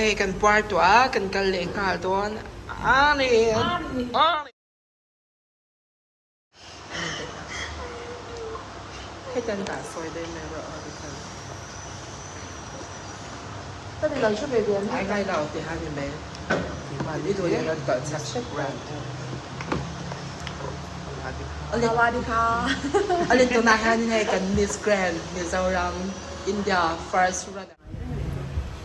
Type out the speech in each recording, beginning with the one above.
Hei kan puar tawh a, kan kal leh nghal dawn a ni. Hei kan dah sawi daih mai rawh aw tikhan. Ka ti lo hre ve ve Ai ngai lo ti han ni mai. I duh leh rawn tawlh chak hrep ran. Awle tunah hian hei kan Miss Grand Mizoram India first runner.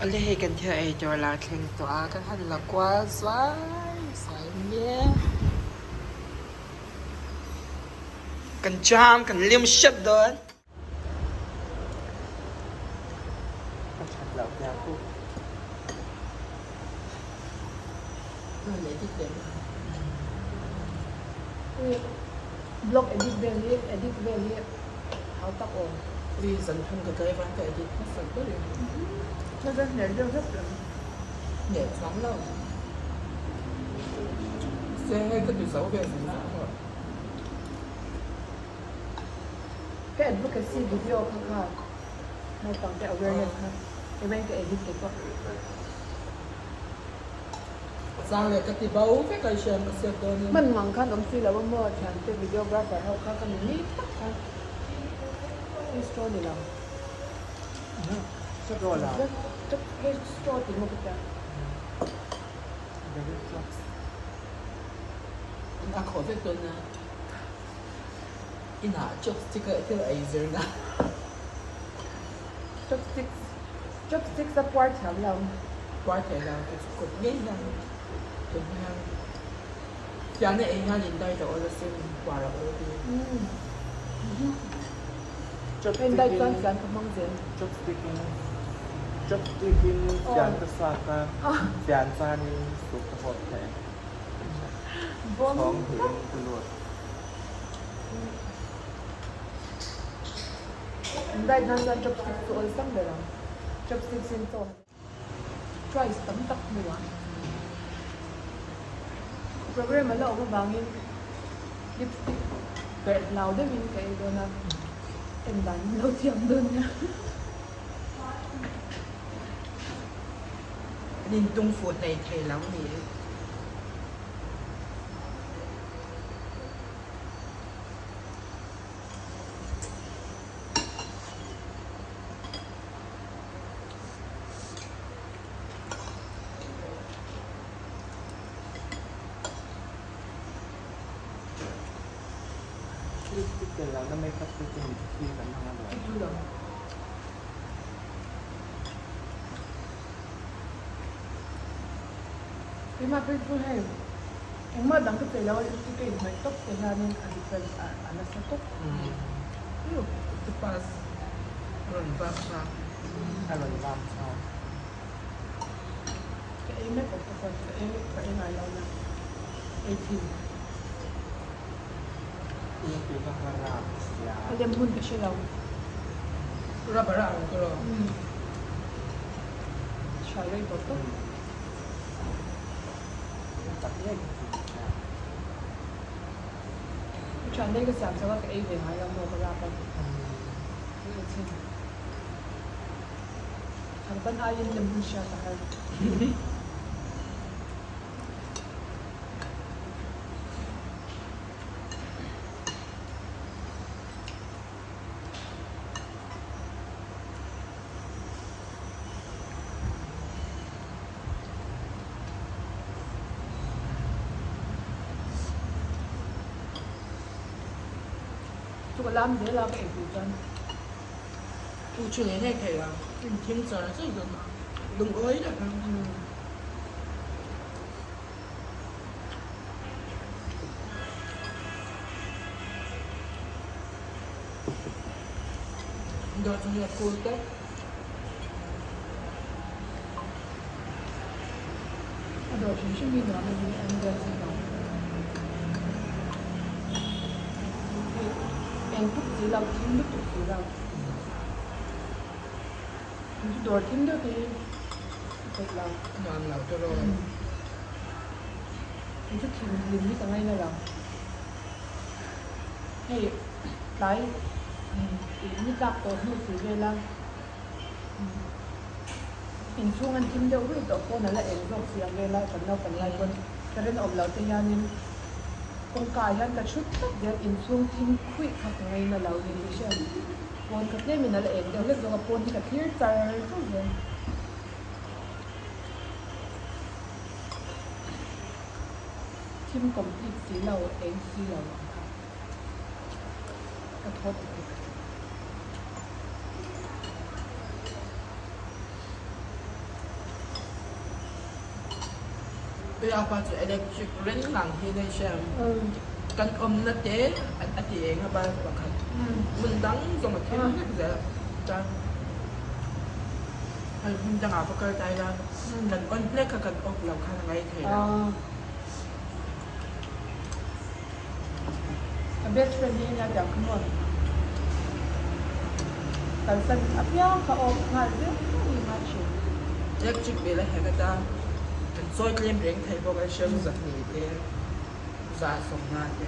Awle hei kan thil ei tur la thleng tawh a kan han la kual zuai zuai nia. Kan jam kan lim hrep dawn. Ka that loh hmel khawp. Blog edit vel hi edit vel hi hau tak awm. Ui zan thum ka tlai vang ka edit hmasa ber in. Ka zan hner deuh hlek ang. Hner chuang lo. Se hei ka ti zo ve zung zung tawh. Ka advocacy video kha kha naupang te awareness kha emain ka edit te pawh. Chang leh ka ti bo vek a i hriat ka siat dawn in. Hman ngang khan awm si lo a maw thiante videographer ho kha ka ni ni tak kha hei straw ni lo. Straw la. Hei straw ti maw ka tia. Very drugs. A khawh vek dawn a. Inah chopstick a thil ei zir na. Chopsticks chopsticks a puar thiam lo. Puar thei lo te chu kut ngei hian tun hian fiahna ei hian in dai ta awl asin puar a awl bik. En dai chuan fian ka hmang zel. Chopstick in chopstick in fian ka suak a fian chuanin soup ka hawp thei. Chhawng hnih in ka lut. Diet nan chuan chopsticks chu awlsam ber ang. Chopsticks in chaw twice tam tak hnuah program a la awm avangin lipstick perh hlau deuhin ka ei dawn a, en dan min lo thiam dawn nia. An intung fuh hlei thei lo ni. Lipstick tel lohna makeup te chu mitthi kan hmang alawm. Keimah phei chu hei engmah dang ka chei lo a lipstick ka inhnawih tawp te hianin a difference a nasa tawp. Octopus a rawn vak kha. A rawn vak chho. Ka ei mek octopus ka ei ka ei ngai lo na ei thin. Tui ka ka rap sia. A lem hun ka hre lo. Rubber a ang tawh lo. Hrai rei tawh tawp. Tak ngei ka ti sia. Ka thian dei ka siam sak a ka ei ve ngai lo maw ka rap a. Ka ei thin. Thangpan aiin lem hun hriat a har. Chu ka lam zel a ka ei tur chuan. U chu nei ngei thei lo. Thing char char zawk a lungawi tak a. Dawr chung hi a cool tawp. A dawr hrim hrim hi nuam a ni ambience hi nuam. Hei eng tuk si lo thim lutuk si lo. Chu dawr thim deuh te hi a peih lo. Nuam lo te rawh. Kei chu thim hlim hi ka ngaina lo. Hei tlai ni tlak tawh hnu si vel a. Inchhung an thim deuh ruih tawh pawn a la eng zawk si ang vel a, kan naupan lai pawn current awm loh te hianin kawngka ah hian ka chhut tlat zel, inchhung thim khuih kha ka ngaina lo ni tih hriat pawn ka tlemin a la eng deuh hlek zawk a, pawn hi ka thlir char char zel. Thim complete si lo, eng si lo ang kha ka thaw ti dik. Puia pa chu electric reng ngang hi nei hriam. Kan awmna te a ti eng a bulb pakhat. Hmun dang zawng a thim vek zel. Chuan hei hmun dangah pawh kal ta ila kan on hlek kha kan off lo khan a ngai thei lo. Ka best friend hi ania tiang kha maw kalsan apiang kha off nghal zeuh zeuh hi ngai thin. Electric bill a hek ata kan chawi tlem reng thei bawk a hreu zahnih te za sawmnga te.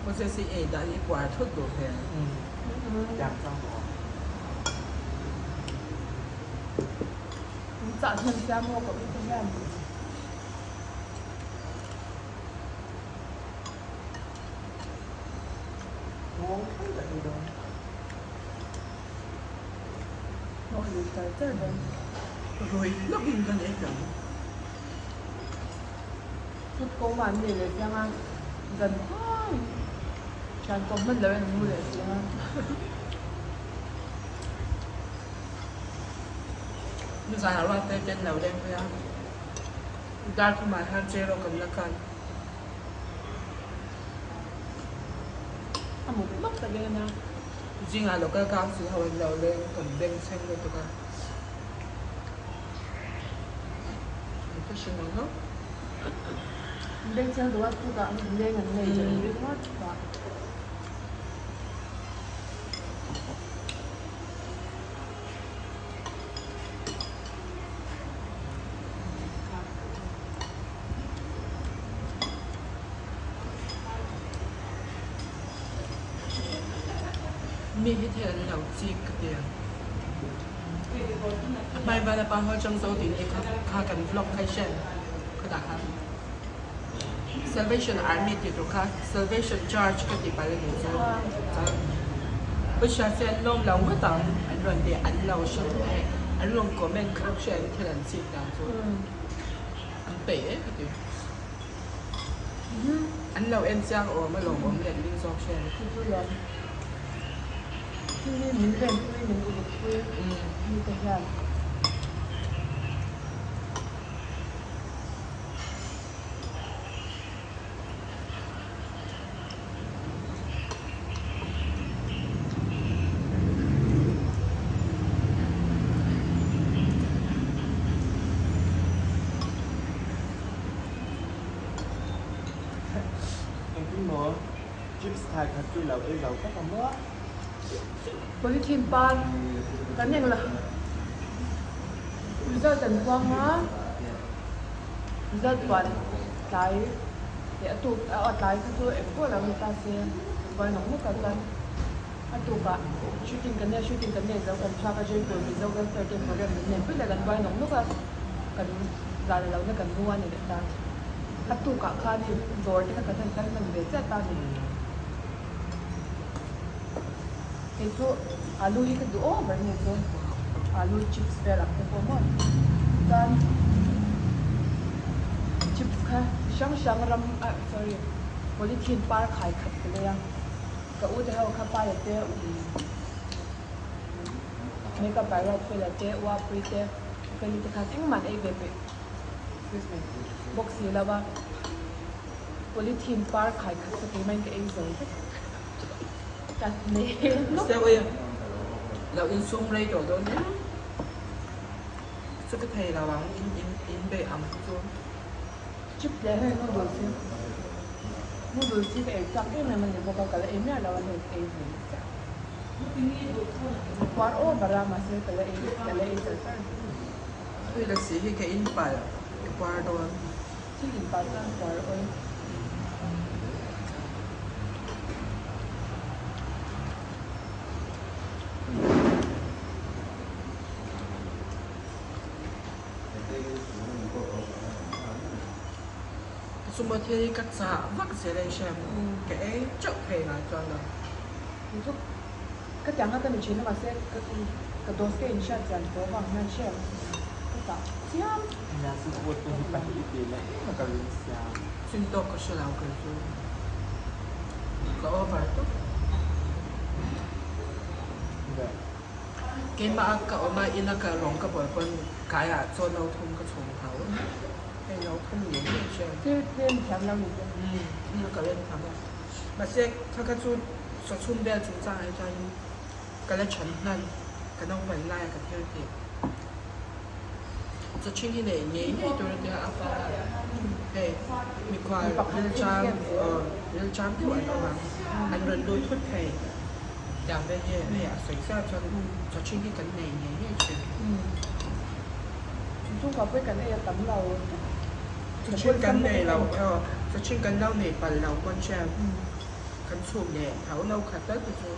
Moses i ei dan i puar thut duh hmel. Min chah hnem sia maw ka ui te hian. Hnawh lui char char dawn. Ruai hlawkin kan ei tlang. Kut ko mah an nei leh chiang a, zan khuaiin thian kawm hman loin an mu leh chiang a. Nizanah ruat te ten lo leng phei a, dar thumah hian chair aw kan la khan. A mut mak tak em a. Zingah local council ho an lo leng kan beng thleng lutuk a. An ka hre mai hlauh. Beng chheng duh a tukah leng an nei tih an ring ngawt a. Mi hi thil an lo chik ka ti a. Hmai vala pa ho chang zo tih ni kha kha kan vlog kha i hriat khawtah khan Salvation Army tih tur kha Salvation Church ka tih palh a nih chu chuan Pathian se an lawm lo ngawt ang an rawn ti an lo hre thei an rawn comment khak hria in thil an chik dan chu an peih e ka ti. An lo en chiang awm a lawmawm leh ling zawk hriat. Chu chu lawm. Thil hi min venpui min ulukpui mi te hian. Engtin maw chips thai khat chu i lo ei zo tak a maw? Polythene par kan eng la result an puang a result puan tlai leh a tuk a tlai kha chu eng pawh lo ni ta se buai nawk nawk ah chuan a tukah shooting kan nei a shooting kan nei zo kan chhuak a Jaipur Mizo welfare te program kan nei pui leh kan buai nawk nawk a kan zan a lo na kan nu a ni leh ta a tukah khan hei dawr te kha kan han kal hman ve chiah ta a ni. Kei chu alu hi ka duh over a ni chu alu chips vel ang te pawh maw chuan chips kha chi hrang hrang ram ah sorry polythene par khai khat ka lei a ka u te ho kha paia te makeup by right fela te uapui te feli te khan engmah an ei ve peih excuse me bawk si lo a polythene par khai khat chu keimah in ka ei zo vek. Ka hne hlawk. Seo e, lo insum rei tawh dawn nia. Chu ka thei lo ang, in in in be ang chu chu. Chips leh hei noodles hi noodles hi ka ei chak em em a ni bawk a, ka la ei miah lo a hei ka ei ve chiah. Puar over a mahse ka la ei ka la ei char char. Tui lassi hi ka in palh ka puar dawn. Thil in palh chuan puar awl. Sumo thil hi ka chah vak zel a i hria em? Ka ei teuh thei ngai chuan lo. Kei chu ka tiang kha ka ni thin a mahse ka dose ka inhriat chian tawh avang hian hriat ka chah chiam. Nia sumo te hi pahnih i ti leh em a ka ring sia. Chin tawk ka hre lo kei chu ka over tawp. Keimah a ka awm a ina ka rawng ka bawl pawn kaiah chaw no thum ka chhung hau. Hei no thum ngei ngei hriat. Thil tlem thiam lo ni te. Umm ka rem tham a. Mahse kha kha chu chaw chhum vel chungchang ah hi chuan ka la chhan hnan ka naupan lai a ka thil tih. Chaw chhing hi neih ngei ngei tur a tia a fa hei mikhual rilcham aw rilcham deuh an awm ang an rawn lut thut thei tiang vel hi hei a sawi chiah chuan chaw chhing hi kan nei ngei ngei thin. Chhungkua pawh kan ei a tam lo. Chaw chhing kan nei lo aw chaw chhing kan lo nei palh lo pawn hriat kan chhum leh tho no khat tal te chu.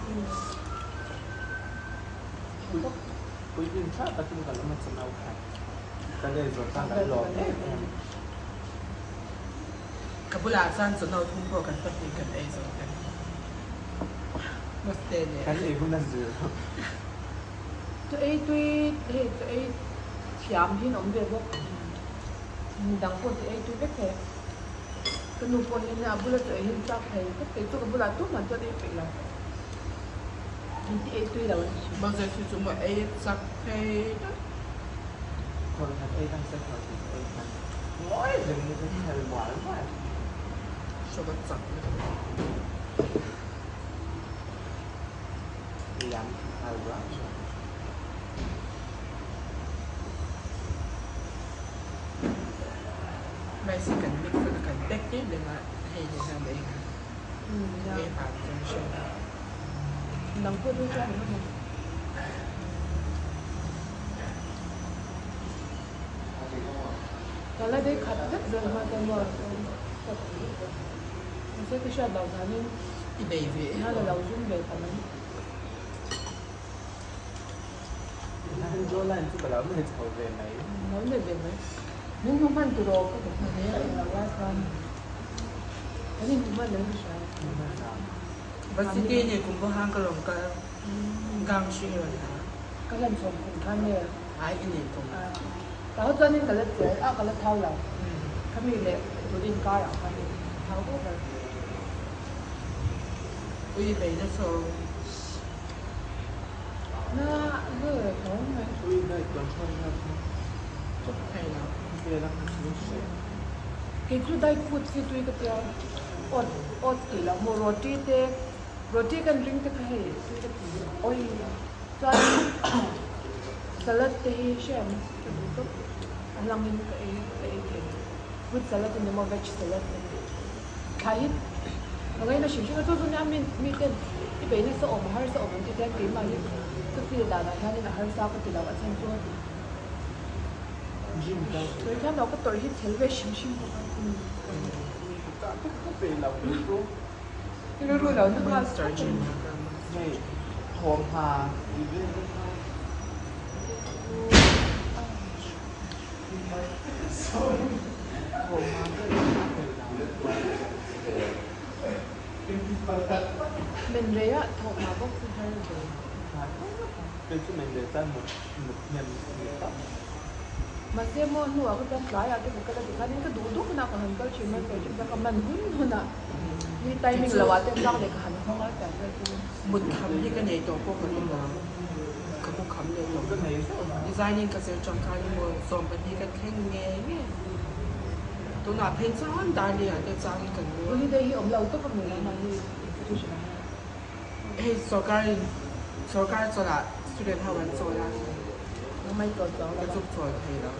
Puitling tha takin kan awm a chu nau khat ka lei zawh chuan kan lawm em em. Ka bulah chuan chu nau thum pawh kan pahnih kan ei zawh vek. Maste nen. Kan ei hun a zir lo. Chu ei tui hei chu ei thiam hi an awm ve bawk. Midang pawh chu ei tui vek thei. Ka nu pawh hian a bula chu ei hian chak thei vek thei. Chu ka bulah tumah chuan ei peih lo. Engti ei tui lo a ni thin. Mahse chu chu maw ei chak thei tak. Khawi khat ei kan se khawi khat ei khan ngawi reng in ka khel mual mual. Hrawk a chak lutuk. Liam nghal ruak ruak. Rice hi kan mix a kan pack tir reng a hei hi hian ei kha ei vang chuan hriat a. Nang pawh chu chuan emaw ni. Ka la dei khat vek zel hma chuan maw mahse ka hriat loh danin I bei ve em a lo zum ve ta mai. Joe line chu ka lo nei chho ve mai. Lo nei ve mai. Min hmu hman tur aw ka ti hman hle a englo lai chuan kan inhmu hman lo ka hria. Varsity ni kum pawh khan ka rawn kal gang hring rawn ha. Ka hlan chhawm kum khan nge? Ai i nei kum. Tah ho chuanin ka la chiai a ka la thau lo. Khami leh tun inkar ah khan thau over. Ui bei na saw. Na hơ tho mai. Ui dai control na chu. Chuk thei lo. Khawvel a min hre. Kei chu dai food hi tui ka tia awt awt tih loh maw roti te roti kan ring te kha hei tui ka ti oi chuan salad te hi hriat ka duh tawp a lang in ka ei ka ei thei fruit salad a ni maw veg salad a ni. Thlai hi ka ngaina hrim hrim a, chu chu nia mi miten i bei nasa awm a harsa awm an ti hian keimah hi ka feel danah hianin a harsa ka ti lo a chhan chu sawi thiam lo ka tawrh hi chhel ve hrim hrim bawk a. Rilru lo na nghal tawp a ni. Men rei ah thawk mah bawk chu har ve. Mahse maw hnuah ka chuan tlaiah te ka kal a tikhanin ka duh duh hunah ka han kal thin mai sawi thin chuan ka man hun hunah ni timing lo ah te tlak leh ka han hawng a tiang vel chu. Mut kham hi ka nei tawh pawh ka ring lo. Ka mu kham leh tawh. Designing ka zir tangkai emaw 12 ka thleng ngei ngei. Tunah phei chuan Darlingah te changin kan mu a. Holiday hi awm lo tawp a mi mahni institution ah hian. Hei sorkar in sorkar chawlh ah student ho an chawl a. Nangmah i chawl chuang lo Ka chuk chawl thei lo.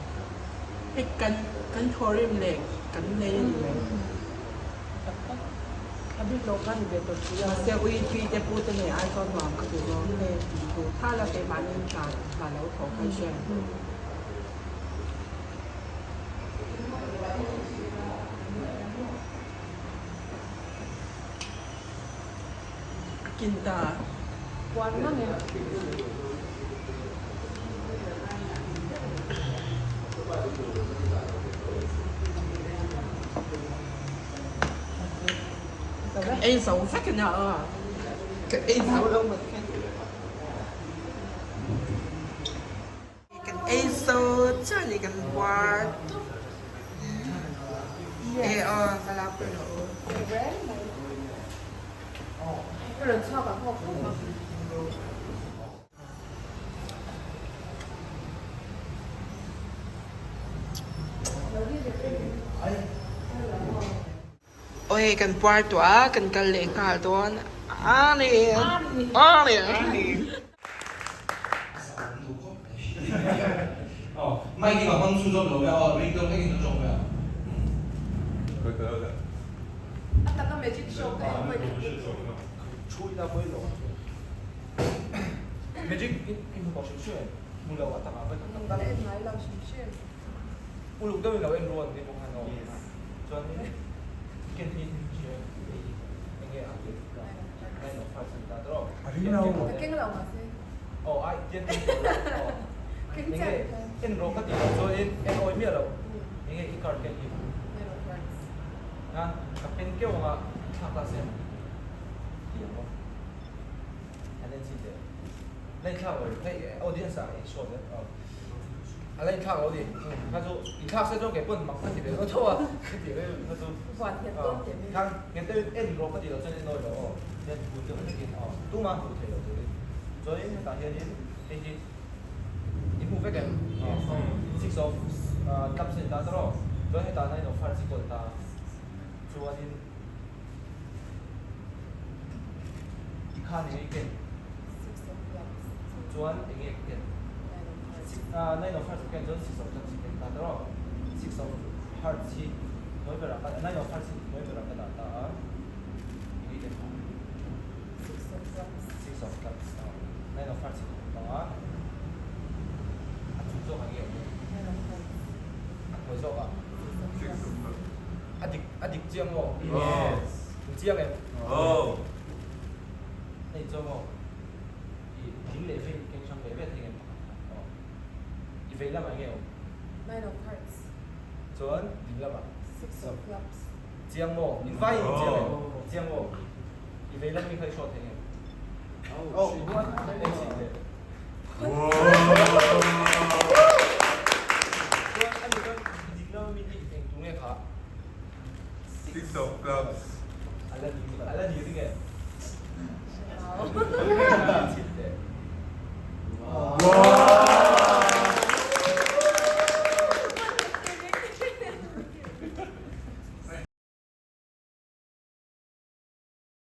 Hei kan kan thawhrim leh kan nei a ni mai. Tak tak. A bik lo kha ni ve tawh si a. Mahse ui pi te pu te nei ai chuan nuam ka ti zawk hei duh tha la keimahni hna hna lo thawh kha i hre. A kin ta. Puan mang e. Ei zo vek a nia a. Ka ei zo lo mai kha. Kan ei zo chiah ni kan buar tawp. E aw ka lak pawh lo. Aw hei kan puar tawh a kan kal leh nghal dawn a ni a ni.